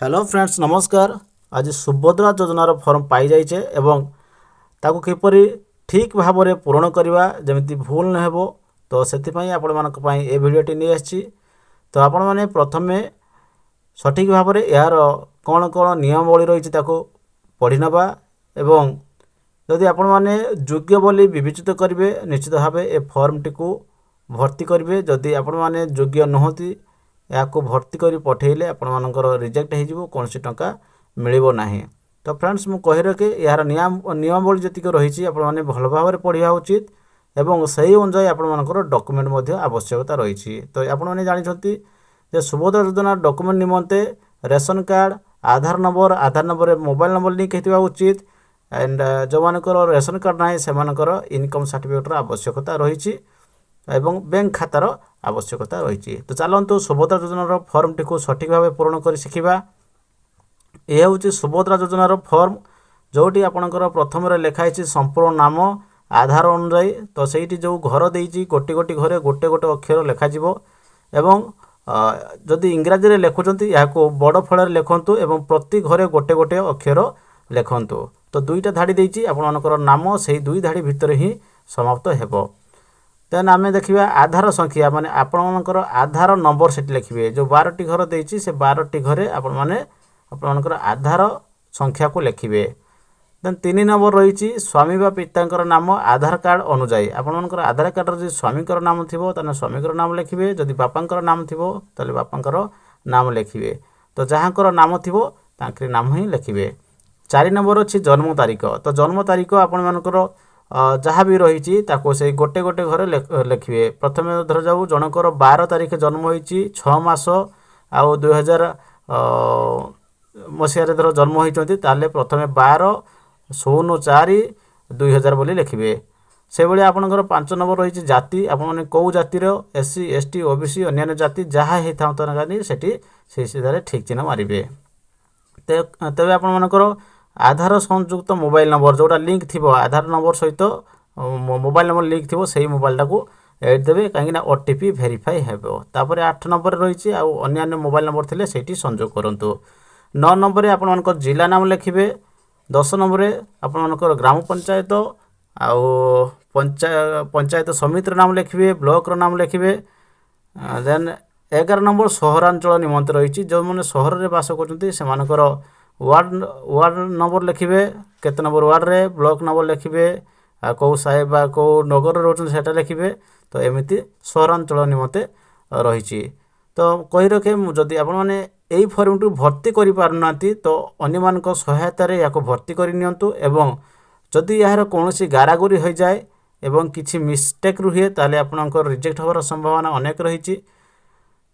Hello friends, ନମସ୍କାର। ଆଜି ସୁଭଦ୍ରା ଯୋଜନାର ଫର୍ମ ପାଇଯାଇଛେ ଏବଂ ତାକୁ କିପରି ଠିକ୍ ଭାବରେ ପୂରଣ କରିବା, ଯେମିତି ଭୁଲ ନ ହେବ, ତ ସେଥିପାଇଁ ଆପଣମାନଙ୍କ ପାଇଁ ଏ ଭିଡ଼ିଓଟି ନେଇ ଆସିଛି। ତ ଆପଣମାନେ ପ୍ରଥମେ ସଠିକ୍ ଭାବରେ ଏହାର କ'ଣ କ'ଣ ନିୟମାବଳୀ ରହିଛି, ତାକୁ ପଢ଼ି ନେବା ଏବଂ ଯଦି ଆପଣମାନେ ଯୋଗ୍ୟ ବୋଲି ବିବେଚିତ କରିବେ, ନିଶ୍ଚିତ ଭାବେ ଏ ଫର୍ମଟିକୁ ଭର୍ତ୍ତି କରିବେ। ଯଦି ଆପଣମାନେ ଯୋଗ୍ୟ ନୁହନ୍ତି, ଏହାକୁ ଭର୍ତ୍ତି କରି ପଠାଇଲେ ଆପଣମାନଙ୍କର ରିଜେକ୍ଟ ହେଇଯିବ, କୌଣସି ଟଙ୍କା ମିଳିବ ନାହିଁ। ତ ଫ୍ରେଣ୍ଡସ୍, ମୁଁ କହି ରଖେ, ଏହାର ନିୟମାବଳୀ ଯେତିକି ରହିଛି, ଆପଣମାନେ ଭଲ ଭାବରେ ପଢ଼ିବା ଉଚିତ ଏବଂ ସେହି ଅନୁଯାୟୀ ଆପଣମାନଙ୍କର ଡକୁମେଣ୍ଟ ମଧ୍ୟ ଆବଶ୍ୟକତା ରହିଛି। ତ ଆପଣମାନେ ଜାଣିଛନ୍ତି ଯେ ସୁଭଦ୍ରା ଯୋଜନା ଡକୁମେଣ୍ଟ ନିମନ୍ତେ ରେସନ କାର୍ଡ଼, ଆଧାର ନମ୍ବର, ଆଧାର ନମ୍ବରରେ ମୋବାଇଲ ନମ୍ବର ଲିଙ୍କ୍ ହେଇଥିବା ଉଚିତ ଆଣ୍ଡ ଯେଉଁମାନଙ୍କର ରେସନ କାର୍ଡ଼ ନାହିଁ, ସେମାନଙ୍କର ଇନକମ୍ ସାର୍ଟିଫିକେଟ୍ର ଆବଶ୍ୟକତା ରହିଛି ଏବଂ ବ୍ୟାଙ୍କ ଖାତାର ଆବଶ୍ୟକତା ରହିଛି। ତ ଚାଲନ୍ତୁ, ସୁଭଦ୍ରା ଯୋଜନାର ଫର୍ମଟିକୁ ସଠିକ୍ ଭାବେ ପୂରଣ କରି ଶିଖିବା। ଏ ହେଉଛି ସୁଭଦ୍ରା ଯୋଜନାର ଫର୍ମ, ଯେଉଁଠି ଆପଣଙ୍କର ପ୍ରଥମରେ ଲେଖା ହେଇଛି ସମ୍ପୂର୍ଣ୍ଣ ନାମ ଆଧାର ଅନୁଯାୟୀ। ତ ସେଇଠି ଯେଉଁ ଘର ଦେଇଛି, ଗୋଟି ଗୋଟି ଘରେ ଗୋଟେ ଗୋଟେ ଅକ୍ଷର ଲେଖାଯିବ ଏବଂ ଯଦି ଇଂରାଜୀରେ ଲେଖୁଛନ୍ତି, ଏହାକୁ ବଡ଼ ଫଳରେ ଲେଖନ୍ତୁ ଏବଂ ପ୍ରତି ଘରେ ଗୋଟେ ଗୋଟେ ଅକ୍ଷର ଲେଖନ୍ତୁ। ତ ଦୁଇଟା ଧାଡ଼ି ଦେଇଛି, ଆପଣମାନଙ୍କର ନାମ ସେଇ ଦୁଇ ଧାଡ଼ି ଭିତରେ ହିଁ ସମାପ୍ତ ହେବ। ଦେନ୍ ଆମେ ଦେଖିବା ଆଧାର ସଂଖ୍ୟା, ମାନେ ଆପଣମାନଙ୍କର ଆଧାର ନମ୍ବର ସେଠି ଲେଖିବେ। ଯେଉଁ 12ଟି ଘର ଦେଇଛି, ସେ 12ଟି ଘରେ ଆପଣମାନେ ଆପଣମାନଙ୍କର ଆଧାର ସଂଖ୍ୟାକୁ ଲେଖିବେ। ଦେନ୍ 3 ନମ୍ବର ରହିଛି ସ୍ୱାମୀ ବା ପିତାଙ୍କର ନାମ ଆଧାର କାର୍ଡ଼ ଅନୁଯାୟୀ। ଆପଣମାନଙ୍କର ଆଧାର କାର୍ଡ଼ରେ ଯଦି ସ୍ୱାମୀଙ୍କର ନାମ ଥିବ, ତାହେଲେ ସ୍ୱାମୀଙ୍କର ନାମ ଲେଖିବେ। ଯଦି ବାପାଙ୍କର ନାମ ଥିବ, ତାହେଲେ ବାପାଙ୍କର ନାମ ଲେଖିବେ। ତ ଯାହାଙ୍କର ନାମ ଥିବ, ତାଙ୍କରି ନାମ ହିଁ ଲେଖିବେ। 4 ନମ୍ବର ଅଛି ଜନ୍ମ ତାରିଖ। ତ ଜନ୍ମ ତାରିଖ ଆପଣମାନଙ୍କର ଯାହା ବି ରହିଛି, ତାକୁ ସେଇ ଗୋଟେ ଗୋଟେ ଘରେ ଲେଖିବେ। ପ୍ରଥମେ ଧରାଯାଉ ଜଣଙ୍କର 12 ତାରିଖ ଜନ୍ମ ହୋଇଛି, 6 ମାସ ଆଉ 2000 ମସିହାରେ ଧର ଜନ୍ମ ହୋଇଛନ୍ତି, ତାହେଲେ ପ୍ରଥମେ 12/04/2000 ବୋଲି ଲେଖିବେ। ସେଭଳି ଆପଣଙ୍କର 5 ନମ୍ବର ରହିଛି ଜାତି। ଆପଣମାନେ କେଉଁ ଜାତିର, ଏସ୍ ସି, ଏସ୍ ଟି, ଓ ବି ସି, ଅନ୍ୟାନ୍ୟ ଜାତି ଯାହା ହେଇଥାନ୍ତୁ ନା କାହିଁକି, ସେଠି ସେଇ ସିଧାରେ ଠିକ୍ ଚିହ୍ନ ମାରିବେ। ତେବେ ଆପଣମାନଙ୍କର ଆଧାର ସଂଯୁକ୍ତ ମୋବାଇଲ ନମ୍ବର ଯେଉଁଟା ଲିଙ୍କ୍ ଥିବ, ଆଧାର ନମ୍ବର ସହିତ ମୋବାଇଲ ନମ୍ବର ଲିଙ୍କ୍ ଥିବ, ସେଇ ମୋବାଇଲଟାକୁ ଏଇଠି ଦେବେ, କାହିଁକିନା ଓଟିପି ଭେରିଫାଇ ହେବ। ତାପରେ 8 ନମ୍ବରରେ ରହିଛି ଆଉ ଅନ୍ୟାନ୍ୟ ମୋବାଇଲ ନମ୍ବର ଥିଲେ ସେଇଠି ସଂଯୋଗ କରନ୍ତୁ। 9 ନମ୍ବରରେ ଆପଣମାନଙ୍କ ଜିଲ୍ଲା ନାମ ଲେଖିବେ। 10 ନମ୍ବରରେ ଆପଣମାନଙ୍କର ଗ୍ରାମ ପଞ୍ଚାୟତ ଆଉ ପଞ୍ଚାୟତ ସମିତିର ନାମ ଲେଖିବେ, ବ୍ଲକର ନାମ ଲେଖିବେ। ଦେନ୍ 11 ନମ୍ବର ସହରାଞ୍ଚଳ ନିମନ୍ତେ ରହିଛି। ଯେଉଁମାନେ ସହରରେ ବାସ କରୁଛନ୍ତି, ସେମାନଙ୍କର ୱାର୍ଡ଼ ନମ୍ବର ଲେଖିବେ, କେତେ ନମ୍ବର ୱାର୍ଡ଼ରେ, ବ୍ଲକ ନମ୍ବର ଲେଖିବେ ଆଉ କେଉଁ ସାହି ବା କେଉଁ ନଗରରେ ରହୁଛନ୍ତି, ସେଇଟା ଲେଖିବେ। ତ ଏମିତି ସହରାଞ୍ଚଳ ନିମନ୍ତେ ରହିଛି। ତ କହି ରଖେ ମୁଁ, ଯଦି ଆପଣମାନେ ଏଇ ଫର୍ମଟିକୁ ଭର୍ତ୍ତି କରିପାରୁନାହାନ୍ତି, ତ ଅନ୍ୟମାନଙ୍କ ସହାୟତାରେ ଏହାକୁ ଭର୍ତ୍ତି କରି ନିଅନ୍ତୁ ଏବଂ ଯଦି ଏହାର କୌଣସି ଗାରାଗୁରି ହୋଇଯାଏ ଏବଂ କିଛି ମିଷ୍ଟେକ୍ ରୁହେ, ତାହେଲେ ଆପଣଙ୍କର ରିଜେକ୍ଟ ହେବାର ସମ୍ଭାବନା ଅନେକ ରହିଛି।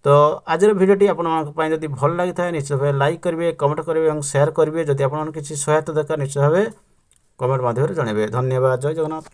ତ ଆଜିର ଭିଡ଼ିଓଟି ଆପଣମାନଙ୍କ ପାଇଁ ଯଦି ଭଲ ଲାଗିଥାଏ, ନିଶ୍ଚିତ ଭାବେ ଲାଇକ୍ କରିବେ, କମେଣ୍ଟ କରିବେ ଏବଂ ସେୟାର କରିବେ। ଯଦି ଆପଣମାନଙ୍କୁ କିଛି ସହାୟତା ଦରକାର, ନିଶ୍ଚିତ ଭାବେ କମେଣ୍ଟ ମାଧ୍ୟମରେ ଜଣାଇବେ। ଧନ୍ୟବାଦ। ଜୟ ଜଗନ୍ନାଥ।